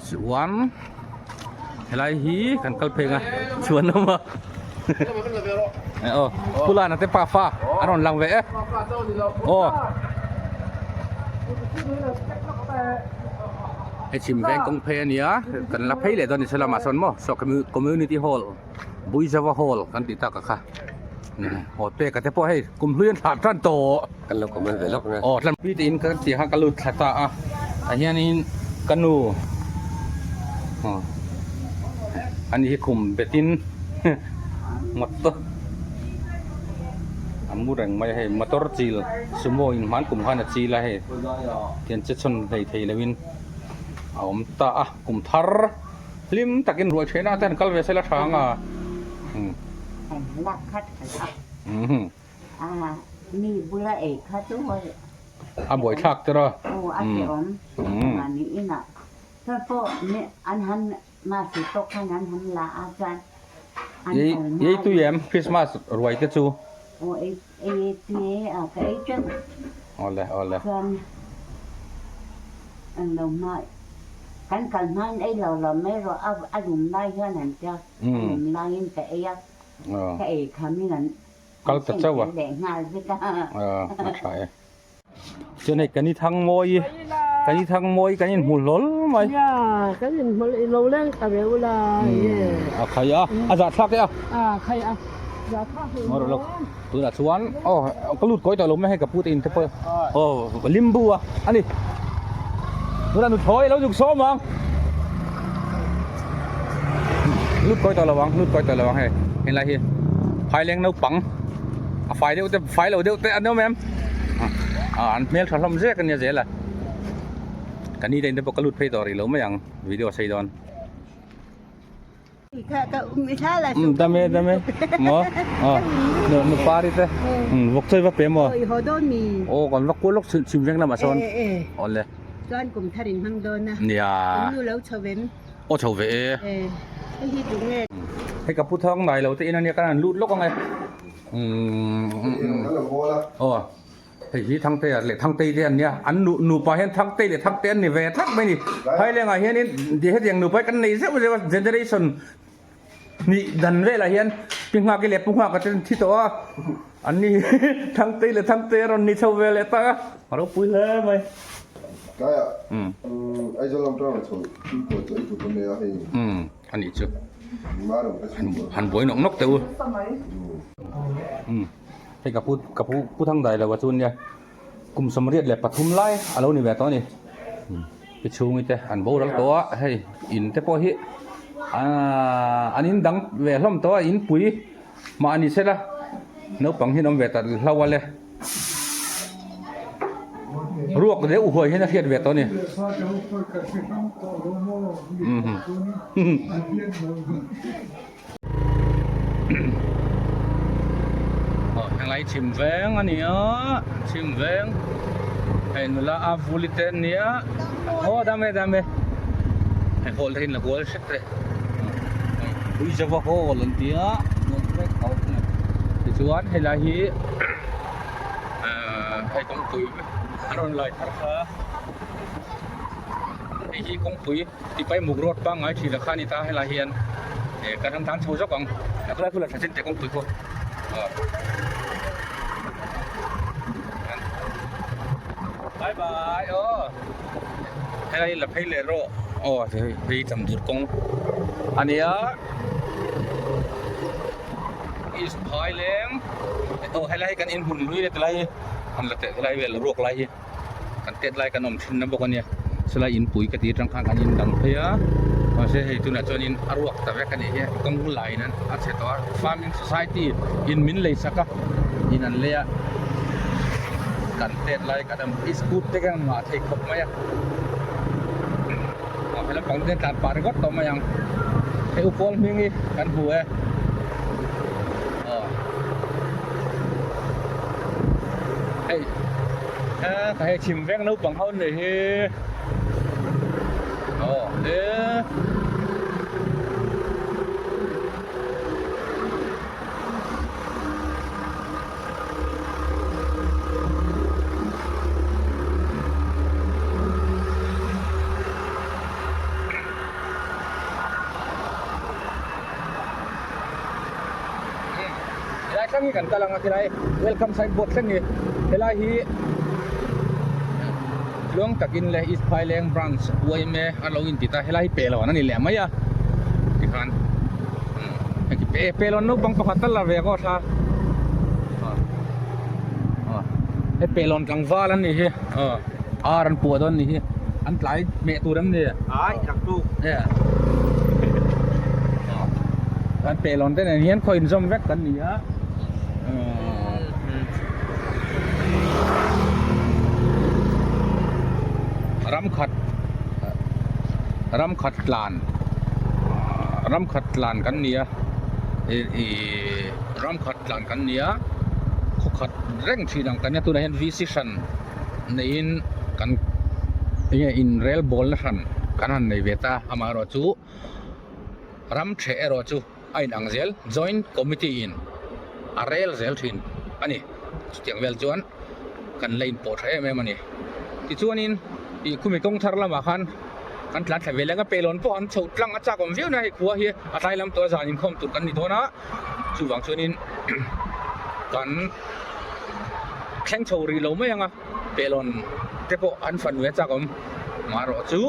Chuan helai hi kan kal pheng a chuan awm a aw Pulana te pafa an rawn lang ve e aw hei chhim veng kawng phei a nia kan la phei leh dawn ni saw lamah sawn maw saw community hall Buizava hall kan tih tak a kha haw pek a te pawh hei kum hlui an thlah tan tawh. Kan lo comment ve lawk nia. Aw tlanpui te in ka tih kha ka lut thla ta a tah hianin ka nu aw ani hi khum betin ngawt tawh. An mu reng mai a hei motor chil sumo in hman kum khan a chil a hei tian che chhawn hlei thei lo in a awm ta a kum thar hlim takin ruai theihna te an kal ve sela tha ang a a buaithlak te rawh Ei tui em Christmas ruai te chu? Awle awle. Kal ta chauh a. A tha e. Chuan hei kan i thang mawi kan i thang mawi kan inhmu hlawl mai. Ya kan inhmu i lo leng ta ve ula ye. A khai a a zah thlak e a. A khai a zah thlak hle maw. Lawk tunah chuan aw ka lut kawi tawh lo mai hei ka pu te in te pawh aw limbu a ani tunah nuthlawi a lo zuk sawm ang lut kawi tawh lo ang lut kawi tawh lo ang hei helai hi phaileng naupang. A fai deuh te fai lo deuh te an awm em ah an hmel tha hlawm zek ania zel a ka ni te in te pawh ka lut phei tawh rih lo mai ang video a sei dawn um dame dame maw aw nu nu pari te um vawk chawi va pe maw aw kan va kual lawk chhim veng lamah sawn awle nia aw chho ve e hei ka pu thang ngai lo te in ania kan han lut lawk ang e aw hei hi thangtea leh thangtei te an nia an nu nupa hian thangtei leh thangte an ni ve thak mai a ni phailengah hianin hetiang nupa hi kan nei zeuh zeuh a generation hnih dan velah hian pi nghak leh pu nghak te an thi tawh a an ni thangtei leh thangte a rawn ni chho ve leh ta a a ropui hle mai. Tlaiah Aizawl lam tang chho tuipawh chu ei tur kan nei a hei. A nih chu han buai nawk nawk teh u. Hei ka pu ka pu pu thang dai lo a chu nia kum 33 lai a lo ni ve tawh a ni. Pi chhungi te an boral tawh a hei in te pawh hi aaa an in dang ve hlawm tawh a in pui mah a ni sela naupang hi an awm ve ta hlo a le ruak deuh huai hian a hriat ve tawh a ni. Aw helai chhim veng a ni a chhim veng hei nula a vuli te an nia aw dam e dam e hei hall te hi an la kual hrep te ui zava hall an ti a tichuan helai hi ahh hei kawngpui a rawn lai thar kha hei hi kawngpui. Tipai muk road pangngai thin a kha a ni ta helai hian eh kan han tan chho zawk ang a khulai khulai tha chin teh kawngpui khu aw bye bye aw helai la phei leh rawh aw hei hei tam dur kawng a nia east phaileng aw helai hi kan inhmun lui leh tilai hi han la teh helai vel ruak lai hi. Kan tet lai kan awm thin na bawk a nia chulai inpui ka tih atang khan kan indang phei a mahse hei tunah chuanin a ruak ta vek a nih hi kawng laiin a chhe tawh a farming society in min lei sak a in an lei a kan tet lai kan awm iskut te kan ngah thei khawp mai a aw he lampang te tlan pah ringawt tawh mai ang hei u pawl hming hi kan hmu e aw. Hei ka hei chhim veng naupang ho nei hi aw e Helai thleng hi kan kal ang a khilai welcome sign board thleng hi helai hi tluang takin le East Phaileng branch yma a lo inti ta helai hi pelawn a ni leh mai a tikhan pelawn naupang pakhat tal la ve kaw thla hei pelawn tlangval an nih hi ar an puah dawn a nih hi an tlai hmeh tur an ni ai tak tu kan pelawn te nen hian khaw inzawm vek kan ni a. ram khat ram khat tlan ram khat tlan kan ni a ihh ram khat tlan kan ni a khaw khat reng thin ang kan nia tunah hian v c hran neiin kan enge inrel bawlna hran kan han nei ve ta amaherawh chu ram theh erawh chu a inang zel joint committee in a rel zel thin a ni chutiang vel chuan kan la inpawh tha em em a ni tichuanin ih khumi kawng thar lamah khan kan tlan thla ve leng a pelawn pawh an chho tlang a chak awm viau na hei khua hi a tlai lam tawh a zan inkhawm tur kan ni dawn a chuvang chuanin kan thleng chho rih lo mai ang a pelawn te pawh an fan ve a chak awm marawh chu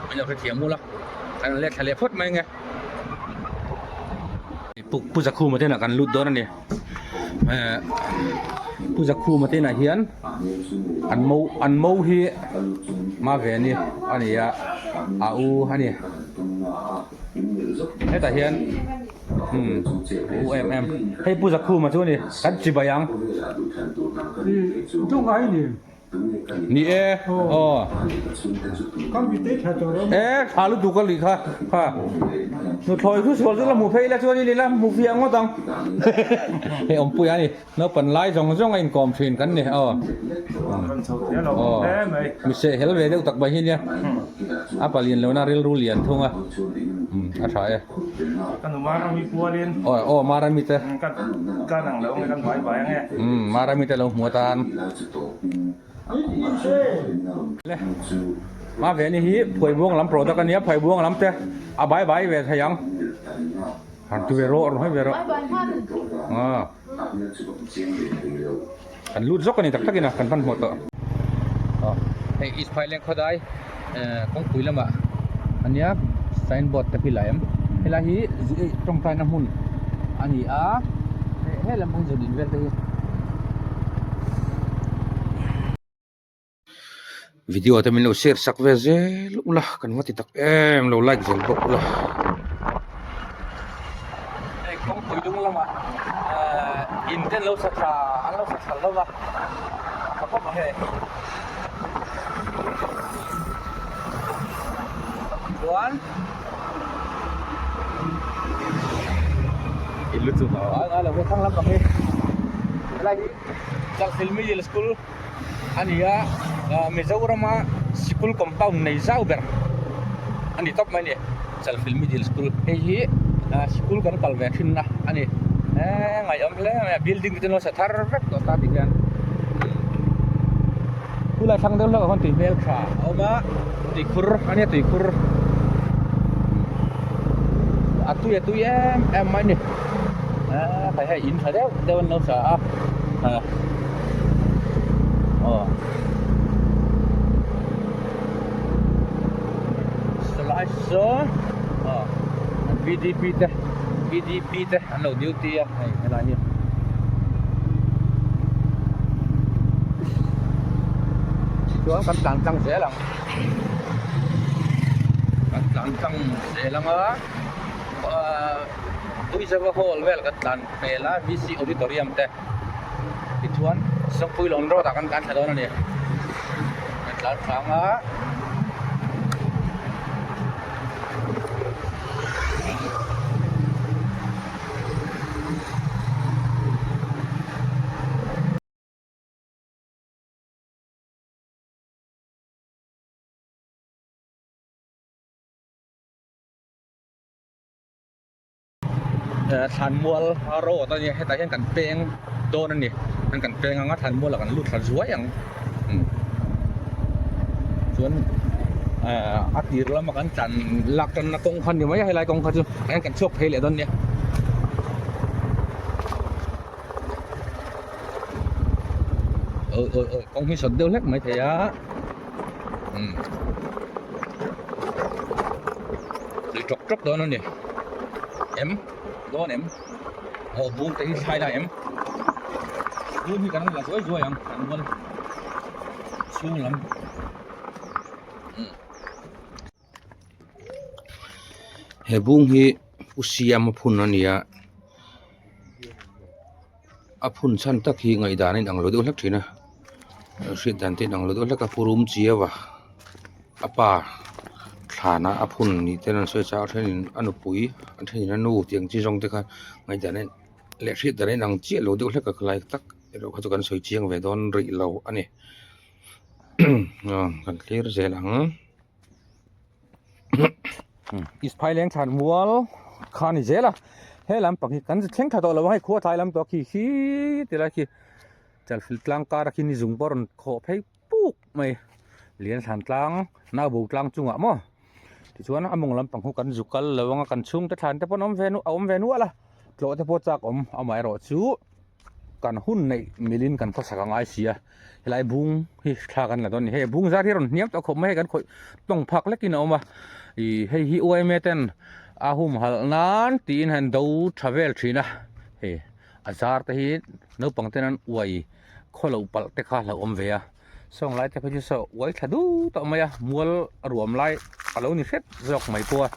min lo hrethiam ula kan let thla leh phawt mai ang e. Pu Zakhuma te inah kan lut dawn a ni eh Pu Zakhuma te inah hian an mo an mo hi Maveni a ni a a u a ni hetah hian umm u em em hei Pu Zakhuma chu a ni kan chibai ang. Ni e, aw. E, tha lutuk a lih kha, kha. Nuthlawi thu sual chu la hmu phei ila chuan in ila hmu fiah ngawt ang. Hei awmpui a ni, naupang lai zawng zawng a inkawm thin kan ni, aw. Aw, mi seh hel ve deuh tak mai hi nia. A palian lohna rilru lian thung a, a tha e. Ka nu Marami pualin. Aw aw Marami te. Ka ka nang lo nge kan bai bai ange. Umm Marami te lo hmu atan. Le Ma ve ni hi Phuaibuang lam product ania Phuaibuang lam te a bai bai ve thei ang. Han tu ve rawh rawn hawi ve rawh. Aw. Kan lut zawk ani tak takin a kan hmanhmawh tawh. Aw hei East Phaileng khawdai kawngpui lamah ania signboard te hi la em helai hi tawngtaina hmun a ni a he lam pang zun in vel te hi. Video te min lo share sak ve zel ula kan va ti tak em lo like zel bawk ula hei kawngpui dung lamah ahh in te an lo sa tha an lo sa tha hlauh a tha khawp ang hei chuan in lu chu a lo thlang lam ang hi helai hi Chalfilh Middle School. A ni a, Mizorama sikul compound nei zau ber a ni tawp mai a ni, Chalfilh Middle School hei hi sikul kan kal ve thin na a ni, eee ngaihawm hle mai a building te chu an lo sa thar vek tawh ta ti hian khulai thlang deuh hlauh ah khawn tui hmel tha a awm a tuikhur a nia tuikhur a tui a tui em em mai a ni eee hei hei in tha deuh deuh an lo sa a. Aw Salai saw aw an VDP te VDP te an lo duty a hei helai hi tichuan kan tlan tlang zel ang kan tlan tlang zel ang a ahh Tuizava hall vel kan tlan hmel a VC auditorium te. Tichuan Sangpui lawn road ah kan tlan thla dawn a ni. Kan tlan thla ang a. Thlanmual road a nia hetah hian kan peng dawn a ni an kan peng anga thlanmual ah kan lut thla zuai ang chuan a tir lama kan tlan lak tanna kawng kha a ni mai a helai kawng kha chu tah hian kan chhuak phei leh dawn a nia. Awi awi awi kawng hi sawt deuh hlek mai thei a. Tui tawk tawk dawn a ni em dawn em aw bung te hi thlai lai em bung hi kan la zuai zuai ang kan mual chhung lam he bung hi u siama phun a ni a a phun chhan tak hi ngaihdan a inang lo deuh hlek thin a hriat dan te a inang lo deuh hlek a pu rum chiau a. A pa thlana a phun ni ten an sawi chak a thenin a nupui a thenin a nu tih ang chi zawng te kha ngaihdan en leh hriat dan a inang chiah lo deuh hlek a khalai tak erawh kha chu kan sawi chiang ve dawn rih lo a ni kan thlir zel ang. Isphai leng thlan mual kha a ni zel a he lampang hi kan thleng tha tawh lo ang hei khua tlai lam tawh khi khi ti lai khi chalfilh tlang kar a khi ni zung pawh a rawn khawh phei puk mai lian thlan tlang naubo tlang chungah maw tichuan a mawng lampang khu kan zu kal lo ang a kan chhungte thlan te pawh an awm ve a awm ve nual a tlawh te pawh chak awm amaherawh chu kan hun neih milin kan khawsak a ngai si a helai bung hi thla kan la dawn a ni hei bung zar hi a rawn hniam tawh khawp mai hei kan khawih tawng phak lekin a awm a ih hei hi yma ten a humhalh nan tiin han do tha vel thin a hei a zar te hi naupang ten an uai khaw loh palh te kha a hlauhawm ve a sawng lai te phei chu saw uai thla dut tawh mai a mual a ruam lai a lo ni hret zawk mai pawh a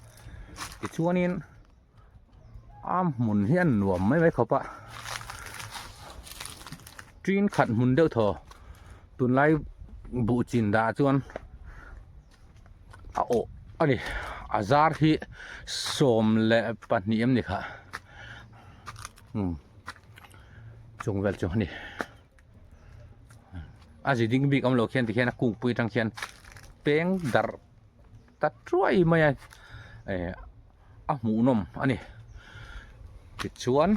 tichuanin a hmun hi a nuam mai mai khawp a tin khat hmun deuh thaw tunlai buh chin dah chuan a awh a ni a zar hi 12 em ni kha umm chung vel chu a ni a zi ding bik awm lo khian tikhian a kungpui atang khian peng darh ta chuai mai a eh a hmuhnawm a ni tichuan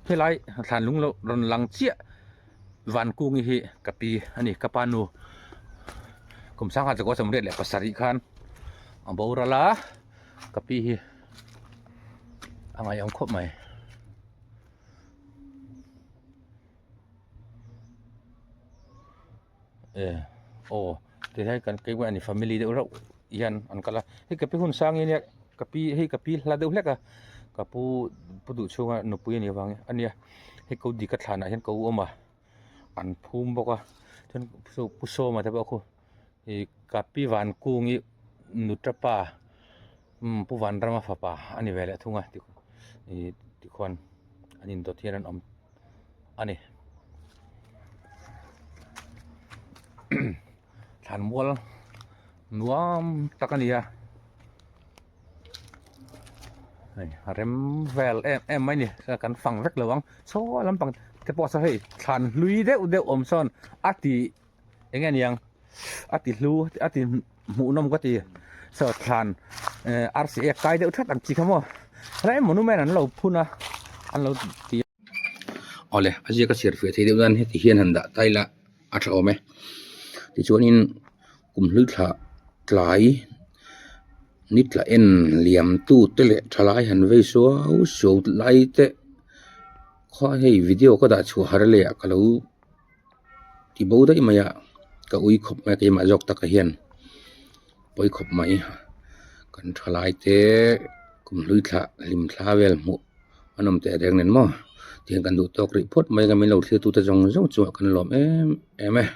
helai thlan lung loh rawn lang chiah Vankungi hi ka pi a ni ka pa nu kum sangha chakua 87 khan a boral a ka pi hi a ngaihawm khawp mai. E aw tihian kan keimah ani family deuh reuh hian an kal a hei ka pi hun sang hi ania ka pi hei ka pi hla deuh hlek a ka pu pu duh chhunga nupui a nih avang a nia hei ko dika thlanah hian ko awm a an phum bawk a chuan pu sawma te pawh khu ih ka pi van kung hi nuta pa umm pu vanrama fapa a ni ve leh thung a ih tikhuan an indawt hian an awm a ni. Thlan mual nuam tak a ni a hei a rem vel em em mai a ni kan fang vek lo ang saw lampang te pawh saw hei thlan hlui deuh deuh awm sawn a ti eng nge niang a ti hlu a ti hmuhnawm ka ti saw thlan eh arsi ek kai deuh that ang chi kha maw helai monument an lo phun a an lo ti. Awle a ziak a chhiar fiah thei deuh nan heti hian han dah ta ila a tha awm e tichuanin kum hlui thla tlai ni tla en liam tu te leh thalai han vei suau suau lai te khaw hei video ka dah chhuah har leh ah ka lo ti bo daih mai a ka ui khawp mai a keimah zawk takah hian pawi khawp mai kan thalai te kum hlui thla hlim thla vel hmuh an awm teh reng nen maw tihian kan duh tawk rih phawt mai a min lo thlir tute zawng zawng chuan kan lawm em em e.